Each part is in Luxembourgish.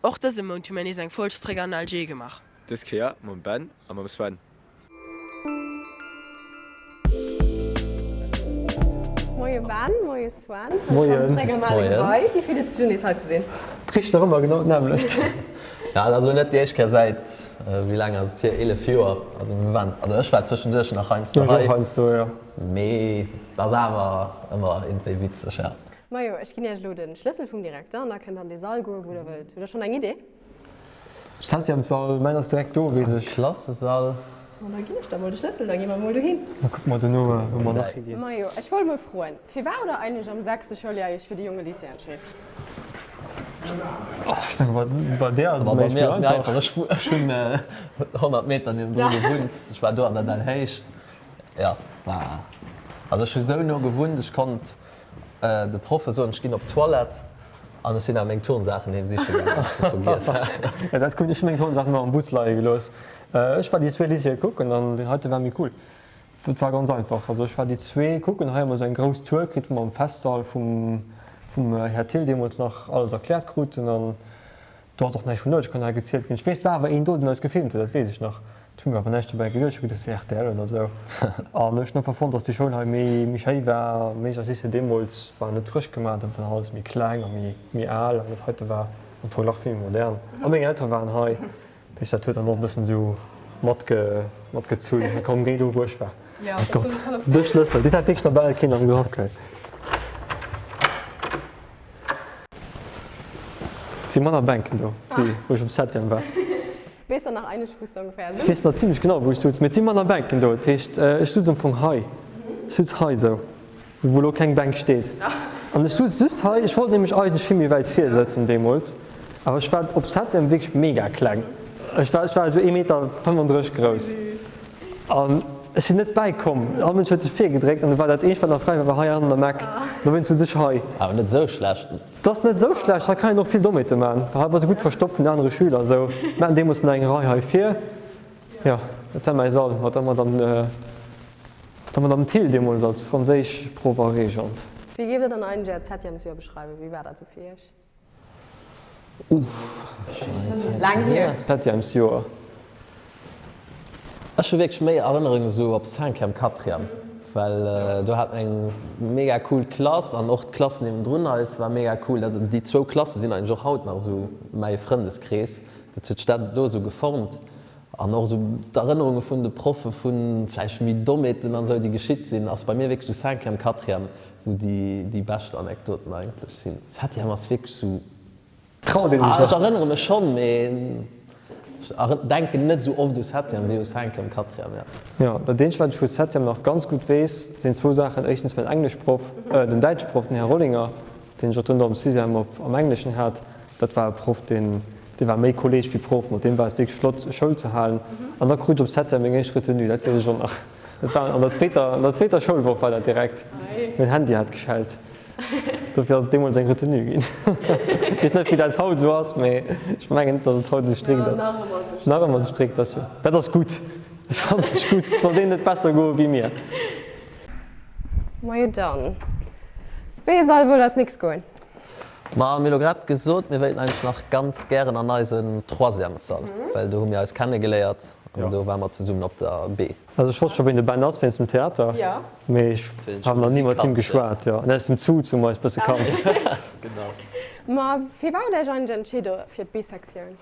Och dëse Mount hu mir nees eng Folg zréck an LG gemaach. Dës Kéier mam Ben a mam Sven. Moie Ben, moie Sven. Wëllkomm zréck am ale Gebai. Wéi fillt et sech un nees hei ze sinn? Et richt nach ëmmer genau d'nämmlecht. Jo, et ass elo net déi éischt Kéier säit, wéi laang ass et hier, 11 Joer. Also mir waren, also ech war zwëschenduerch nach heiansdo hei. Ech och heiansdo, jo. Mee et ass awer ëmmer iergendwéi witzeg, jo. Majo, ech ginn Iech elo de Schlëssel vum Direkter an da kënnt der an dee Sall goen, wou der wëllt. Hutt der schonn eng Idee? Septièmessall, mäin ass direkt do, weess ech. Klassesall. Ma da ginn ech der mol de Schlëssel, da gi mer mol dohin. Da kucke mer dono, wou mer nach higinn. Majo, ech wollt mol froen, Firwat hutt der eigentlech am sechste Schouljoer Iech fir de Jonge Lycée entscheet? Ech mengen, bei där ass et méi einfach. Ech hunn 100 Meter niewendru gewunnt. Ech war do an der Dellhéicht. Jo, war, also ech hu sou no gewunnt, ech konnt De Proffe soen, ech ginn op d'Toilette an ech sinn awer meng Turnsaachen heem siche gaangen, well ech se vergiess hat. Jo, dat krut ech. Ech hu meng Turnsaachen ëmmer am Bus leie gelooss. Ech war déi zwee Lycéeë kucken an deen heite war méi cool. Et war ganz einfach. Also ech war déi zwee kucken. Hei hu mer esou eng grouss Tour kritt, wou mer am Festsall vum Här Thill deemools nach alles erkläert kruten an Do ass och näischt vun Uerg-Kanal gezielt ginn. Ech weess, et war awer een do, deen eis gefilmt huet, dat weess ech nach. Ech hu mir awer näischt dobäi geduecht, ech hu geduecht, et wier rtl oder esou. An ech hunn einfach fonnt, datt déi Schoul hei méi, méi schéi war. Méi ech Lycée deemools war net frësch gemaach, dat war alles méi kleng a méi, méi al. An dat heite war am Fong nach vill méi modern. A meng Eltere waren hei, dat heescht, dat huet dann och e bëssen esou matge, matgezunn. Komm, géi do, wou ech war. Oh Gott, de Schlëssel, deen hat wierklech nach bal keen am Grapp. Et si manner Bänken do, wéi wou ech um Septième war. Weess der nach eigentlech, wou s de ongeféier Ech weess nach zimlech genau, wou ech sutz, mee et si manner Bänken do. Dat heescht, ech sutz am Fong hei. Ech sutz hei esou, wou elo keng Bänk steet. An ech sutz just hei. Ech wollt nämlech eigentlech vill méi wäit vir sëtzen deemools, awer ech war op Septième wierklech mega kleng. Ech war, ech war esou ee Meter 35 grouss. An ech sinn net bäikomm. All Mënsch huet sech virgedréckt an du war dat eenzegt wat nach fräi war, war hei hannen am Eck. Dowéinst sutz ech hei. Awer net esou schlecht. Et ass net esou schlecht. Hei kann een och vill Dommheete maachen. Hei bass de gutt verstoppt vun den anere Schüler. Esou, mir haten deemools nach eng Rei hei vir. Jo, dat war mäi Sall mat der Madame, mat der Madame Thill deemools als Franséischproff a Régente. Wéi géift der dann eigentlech Äert Septièmesjoer beschreiwen? Wéi war dat esou fir Iech? Uff, Laang hier. Septièmesjoer. Ech hu wierklech méi Erënnerungen esou op Cinquième, Quatrième, well do hat mer eng mega cool Klass an och d'Klass niewendrun eis war mega cool. Dat, déi zwou Klasse sinn eigentlech och haut nach esou mäi Frëndeskrees. Dat huet sech dat do esou geformt an och esou d'Erënnerunge vun de Proffe vu vläicht méi Dommheeten an esou déi geschitt sinn, ass bei mir wierklech esou Cinquième, Quatrième wou déi déi bescht Anekdoten eigentlech sinn. Septième ass wierklech esou. Traut een sech Ech erënnere mech schonn, mee ech denken net esou oft u Septième wéi u Cinquième, Quatrième, jo. Jo, dat eenzegt wat ech vu Septième nach ganz gutt weess, sinn zwou Saachen, éischtens mäin Engleschproff, den Däitschproff, den Här Rollinger, deen ech och duerno am Sixième op am Engleschen hat, dat war e Proff, deen, dee war méi Kolleeg wéi Proff, mat deem war et wierklech flott Schoul ze halen. An da krut ech op Septième meng éischt Retenue, dat weess ech och nach. Dat war an der zweeter, an der zweeter Schoulwoch war dat direkt. Mäin Handy hat geschellt. Dofir ass et deemools eng Retenue ginn. Ech weess net, wéi dat haut esou ass, mee ech mengen net, datt et haut esou strikt ass. Nach ëmmer esou strikt ass, jo. Dat ass gutt. Dat fannen ech gutt. Et soll deenen net besser goe wéi mir. Majo dann, wéi ee Sall wëllt als nächst goen? Ma mir hu lo grad gesot, mir wéilten eigentlech nach ganz gären an eisen Troisièmessall, well do hu mir eis kennegeléiert an do ware mer zesummen op der B. Also ech wosst scho ween de Ben ass wéinst dem Theater, mee ech hat nach ni mat him geschwat. Jo, an aus dem Zuz hu mer eis bësse kannt. Genau. Ma firwat hutt der iech eigentlech entscheet fir d'B-Sektioun?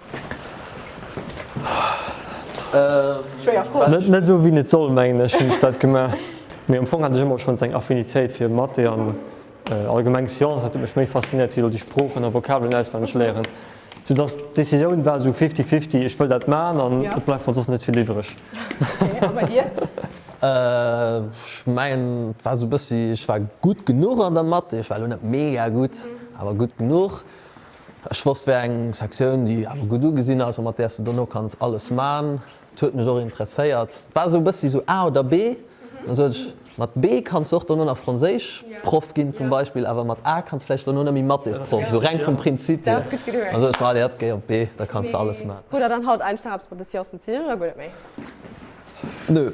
Schwéier Fro. Net esou wéi et soll mengen ech hunn ech dat gemaach. Mee am Fong hat ech ëmmer schonns eng Affinitéit fir Mathé an allgemeng Science. Dat huet mech méi faszinéiert wéi elo déi Sproochen a Vokabelen auswenneg léieren. Sou dass d'Decisioun war esou fifty fifty, ech wëll dat man an et bleift mer soss net vill iwwreg. Ok, a bei dir? Ech mengen et war esou e bëssi, ech war gutt genuch an der Mathé, ech war elo net mega gutt, awer gutt genuch. Ech wosst wéi eng Sektioun déi awer gutt ugesinn ass a mat där s de dono kanns alles man. Et huet mech och interesséiert. Et war esou e bëssi esou A oder B. Dann sot ech, mat B kanns de och dono nach Franséischproff ginn zum Beispill, awer mat A kanns de vläicht dono net méi Mathésproff, esou reng vum Prinzip hier. Dann sot ech mer, allez hop, géi op B, da kanns de alles man. Hutt der dann haut eigentlech nach eppes mat de Sciencen ze dinn oder guer net méi? Nö.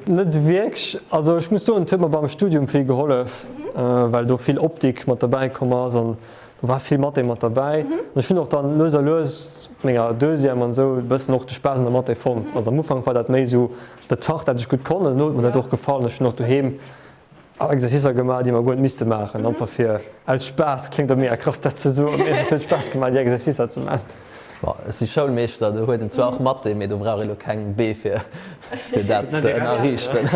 Net wierklech. Also ech muss soen, et huet mer beim Studium vill gehollef, well do vill Optik mat derbäi komm ass an. Do war vill Mathé mat derbäi. An ech hunn och dann lues a lues menger Deuxième an esou e bëssen och de Spaass an der Mathé fonnt. Also am Ufank war dat méi esou dat Fach, dat ech gutt konnt an elo huet mer dat och gefall. Ech hunn och doheem Exercicer gemaach, déi mer guer net misste maachen, einfach fir aus Spaass. Kléngt och mega krass dat ze soen, mee et huet Spaass gemaach déi Exercicer ze maachen. Bon, ech si Schoulmeeschter, do huet een zwar och Mathé, mee do brauch ee lo keng B fir fir dat ze ënnerriichten.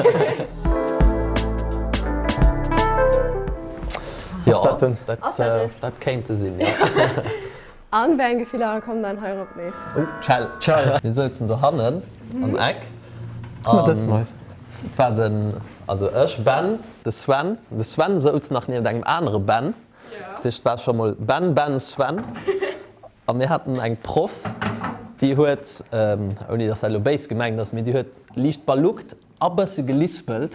Ass dat en? Jo, dat kéint e sinn, jo. An wéi eng Gefiller kommen dann hei erop nees? Oh, d'Schell. D'Schell. Mir souzen dohannen am Eck. Mir sëtzen eis. Et war den, also ech, Ben, de Sven. De Sven souz nach nieft engem anere Ben. Dat heescht, et war scho mol Ben, Ben, Sven. A mir haten eng Proff, déi huet, ouni datt dat elo béis gemengt ass, mee déi huet liicht baluckt a bësse gelispelt.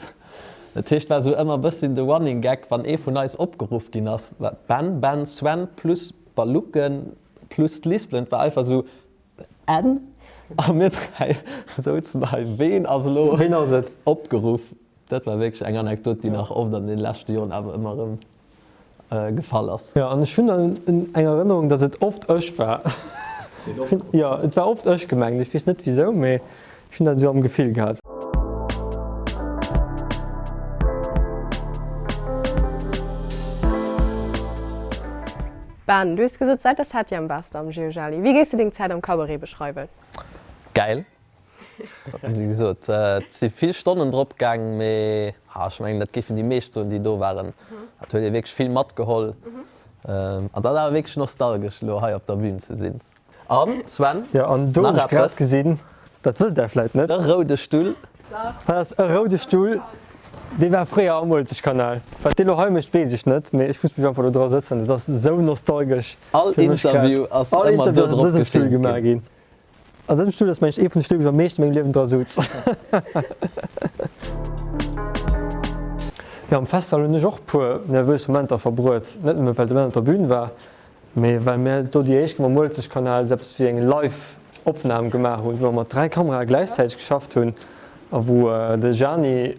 Dat heescht, war esou ëmmer bëssi de Running Gag, wann ee vun eis opgeruff ginn ass, war Ben, Ben, Sven plus Balucken plus d'Lispelen. Et war einfach esou N a mir 3 souzen hei, ween ass elo opgeruff? Dat war wierklech eng Anekdot, déi nach oft an den leschte Joren awer ëmmer erëm gefall ass. Jo, an ech hunn eng Erënnerung, datt et oft ech war. Jo, et war oft ech gemengt. Ech weess net wisou, mee ech hunn dat esou am Gefill gehat. Ben, du hues gesot, säit der Septième waars de am Geo-Jali. Wéi géifs de deng Zäit am Cabaret beschreiwen? Gäil. Wéi gesot, et si vill Stonnen drop gaang, mee ech mengen, dat géifen déi meescht soen, déi do waren. Et huet ee wierklech vill matgeholl. An et ass awer wierklech nostalgesch, elo hei op der Bün ze sinn. An, Sven, Jo, an do hunn nach ech grad eppes. gesinn, dat wësst Der vläit net. E roude Stull. Dat ass e roude Stull, dee war fréier am Uelzechtkanal. Wat dee lo hei mécht, weess ech net, mee ech muss mech einfach do dra sëtzen. Et ass esou nostalgesch All fir mech grad. Interview ass All ëmmer Interview do ass an drop dësem Stull gefilmt gemaach ginn. ginn. An dësem Stull ass mengen ech ee vun de Still wou ech am meeschten a mengem Liewen dra souz. Jo, am Festsall hunn ech och puer nervös Momenter verbruet. Net nëmme well de Ben op der Bühn war, mee well mir do déi éischt Kéier mam Uelzechtkanal esou eppes wéi eng Live-Opnam gemaach hunn, wou mer mat 3 Kamerae gläichzäiteg geschafft hunn a wou de Gianni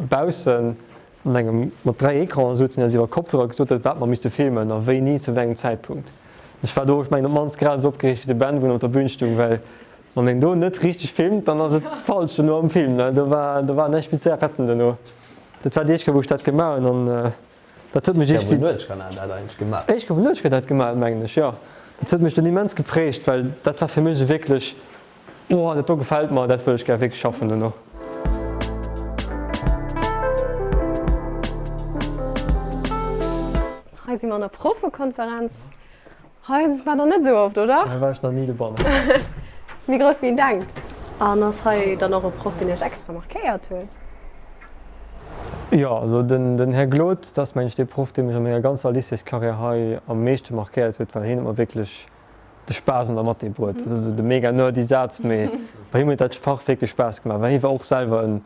baussen an engem mat 3 Ecranen souz an eis iwwer Kopfhörer gesot huet, wat mer misste filmen a wéini, zu wéi engem Zäitpunkt. Ech war do, ech mengen, op d'mannst grad esou opgereegt wéi de Ben, wou en op der Bühn stung, well wann een do net richteg filmt, dann ass et falsch dono am Film, ne? Do war, do war näischt méi ze retten dono. Dat war déi éischt Kéier, wou ech dat gemaach hunn an dat huet mech Kéier, wou iergendwéi. den Uelzechtkanal dat eigentlech gemaach huet. Éischt Kéier, wou den Uelzechtkanal dat gemaach huet, mengen ech, jo. Dat huet mech dunn immens geprägt, well dat war fir mech esou wierklech, Oh, dat do gefält mer, dat wëll ech gär wierklech schaffen dono. Hei si mer an der Proffekonferenz. Hei war der net esou oft, oder? Hei war ech nach ni dobannen. Ass méi grouss wéi een denkt. An ass hei dann och e Proff, deen iech extra markéiert huet? Jo, also den Här Glod, dat ass mengen ech dee Proff, dee mech a menger ganzer Lycéescarrière hei am meeschte markéiert huet, well hien huet mer wierklech de Spaass un der Mathé bruet. Dat ass esou de mega nerdy Saz, mee bei him huet dat Fach wierklech Spaass gemaach, well hie war och selwer en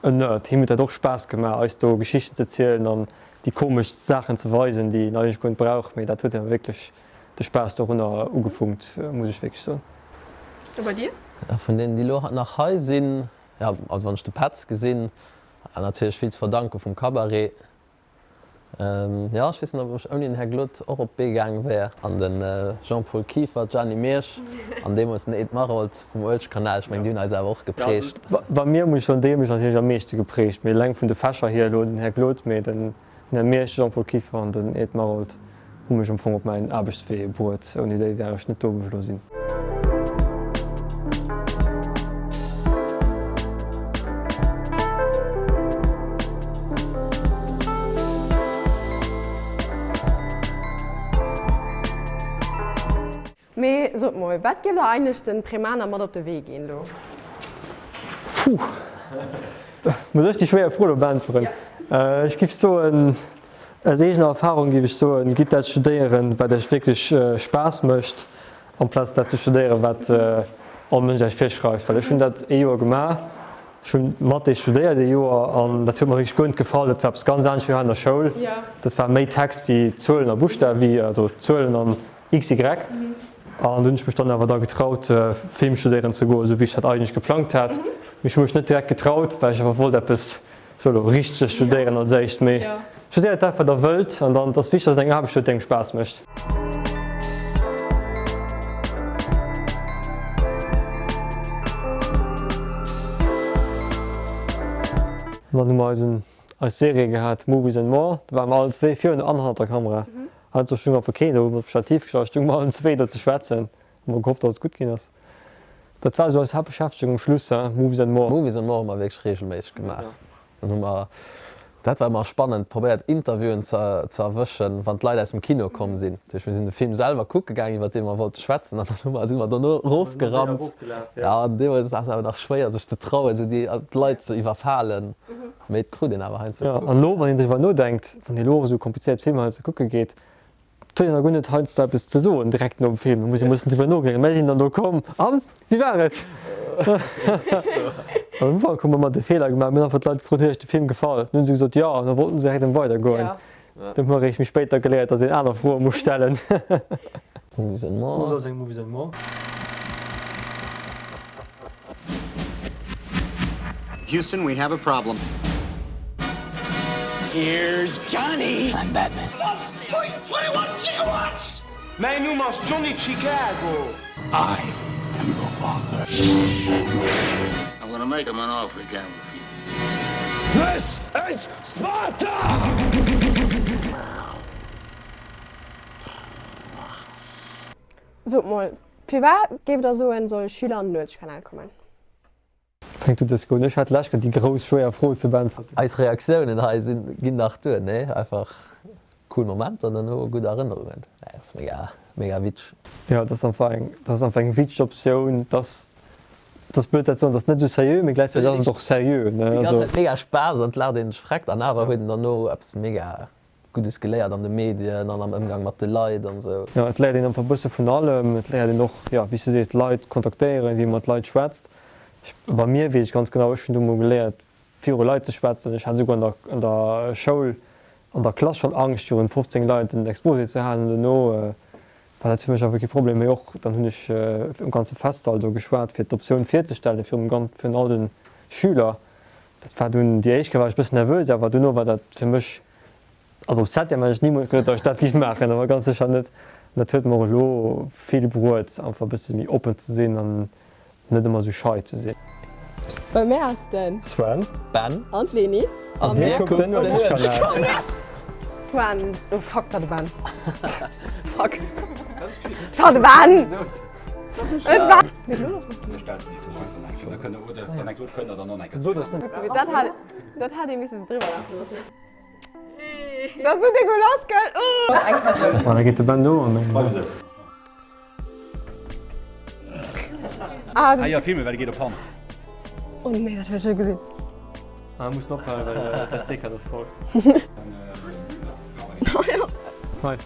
Nerd. Him huet dat och Spaass gemaach, eis do Geschichten ze zielen an déi komesch Saachen ze weisen, déi een eigentlech guer net brauch. Mee dat huet him wierklech de Spaass dorunner ugefunkt, muss ech wierklech soen. A bei dir? Vun deenen, déi elo nach hei sinn, jo, also wann ech de Petz gesinn, natierlech vill ze verdanke vum Cabaret. Jo, ech weess net, ob ech ouni den Här Glod och op d'Bee gaange wär. An de Jean-Paul Kieffer, d'Jeanny Miersch an deemools den Ed Maroldt vum Uelzechtkanal, ech mengen, déi hunn eis awer och geprägt. Bei mir muss ech soen, déi hu mech natierlech am meeschte geprägt. Mee eleng vun de Fächer hier elo den Här Glod, mee den Här Miersch, de Jean-Paul Kieffer an den Ed Maroldt hu mech am Fong op mäin Aarbechtswee bruet. Ouni déi wär ech net do, wou ech elo sinn. Mee sot mol, wat giff der eigentlech den Premaner mat op de Wee ginn do? Puh, muss ech déi schwéier Fro elo beäntweren? Ech giff soen, aus eegener Erfahrung giff ech soen, gitt dat studéieren, wat iech wierklech Spaass mécht, amplaz dat ze studéieren, wat all Mënsch iech virschreift. Well ech hunn dat ee Joer gemaach, ech hunn Mathé studéiert ee Joer an dat huet mer wierklech guer net gefall. Dat war eppes ganz anescht wéi hei an der Schoul. Dat war méi Text wéi Zuelen a Buschtawen, wéi also Zuelen an XY. An du hunn ech mech dann awer da getraut Film studéieren ze goen, esou wéi ech dat eigentlech geplangt hat. Mee ech hu mech net direkt getraut, well ech awer wollt eppes. Ech wëll elo richteg studéieren als éischt, mee studéiert dat wat der wëllt an dann, et ass wichteg, dass et eng Aarbecht huet déi engem Spaass mécht. An dann hu mer eisen, eis Serie gehat, Movies and More, do ware mer allen zwéi virun an hannert der Kamera. Heiansdo stung einfach keen do, hu mer op Stativ gestallt, stunge mer allen zwéi do ze schwätzen. Hu mer gehofft, dass et gutt ginn ass. Dat war esou eis Haaptbeschäftegung um Schluss, he, Movies and More. Movies and More hu mer wierklech reegelméisseg gemaach. Dann hu mer, dat war ëmmer spannend, probéiert Interviewen ze ze erwëschen, wann d'Leit aus dem Kino komm sinn. Dat heescht, mir sinn de Film selwer kucke gaang, iwwer dee mer wollte schwätzen, an dann hu mer, si mer dono erofgerannt. Jo, an deemools ass et awer nach schwéier, sech ze trauen, esou déi d'Leit ze iwwerfalen, mee et krut een awer heiansdo. Jo, an elo, wann een driwwer nodenkt, wann ee elo och esou komplizéiert Filmer heiansdo kucke geet, Et huet een da guer net heiansdo eppes ze soen direkt nom Film, da muss een e bëssen driwwer nodenken. Mär sinn dann do komm, an, wéi war et? An am Ufank hu mer ëmmer de Feeler gemaach, mir hunn einfach d'Leit gefrot, huet iech de Film gefall? Dann hu se gesot jo, an da wollten se direkt erëm weidergoen. Dat hu mer eréischt méi spéit da geléiert, datt een aner Froe muss stellen. Movies and more. Do ass eng Movies and more. Houston, we have a problem. Here's Johnny. I'm Batman. Mäin Numm ass Johnny Chicago. I am your father. I'm gonna make him an offer he can't refuse. This is Sparta! Sot mol, Firwat géif der soen, soll Schüler an den Nuetskanal kommen? Fänk du dës un. Ech hat lech grad déi grouss schwéier Fro ze beäntwerten. Eis Reaktiounen hei sinn, ginn nach duer, nee? Einfach cool Momenter an dono gutt Erënnerungen. Nee, ass mega, mega witsch. Jo, dat ass einfach eng, dat ass einfach eng witsch Optioun. Dat ass, dat ass blöd dat ze soen, dat ass net esou seriö, mee gläichzäiteg ass et och seriö, ne? Déi ganz Zäit mega Spaass an et laacht een sech freckt an awer huet een dono eppes mega Guddes geléiert an de Medien an am Ëmgang mat de Leit an esou. Jo, et léiert een einfach e bësse vun allem. Et léiert een och, jo, wéi s du sees, Leit kontaktéieren, wéi ee mat Leit schwätzt. Ech, bei mir weess ech ganz genau, ech hunn do mol geléiert, viru Leit ze schwätzen. Ech hat esouguer an der, an der Schoul, an der Klass schonn Angscht, virun 15 Leit en Exposé ze halen. Duerno war dat fir mech awer kee Problem méi. Och dann hunn ech um ganze Festsall do geschwat, fir d'Optioun virzestellen, virum gan, virun all de Schüler. Dat war dunn, déi éischt Kéier war ech e bëssen nervös, awer duerno war dat fir mech, also op Septième hätt ech nimools geduet, datt ech dat géif maachen, awer ganz sécher net. An dat huet mer och elo vill bruet, einfach e bësse méi oppen ze sinn an net ëmmer esou schei ze sinn. Bei mär ass den. Sven. Ben. An d'Leni. An dir kuckt den Nuetskanal. Sven, oh fuck, dat war de Ben. Fuck. Dat war de Ben! Dat hat ee misse driwwer lafe loossen. Dat ass sou dégueulasse, gell? Bon, da geet de Ben do an dann. Ah, jo, filmen, well e geet op Hand. Oh nee, dat hunn ech net gesinn. Ah, mir mussen ophalen, well d'SD-Kaart ass voll. Hei.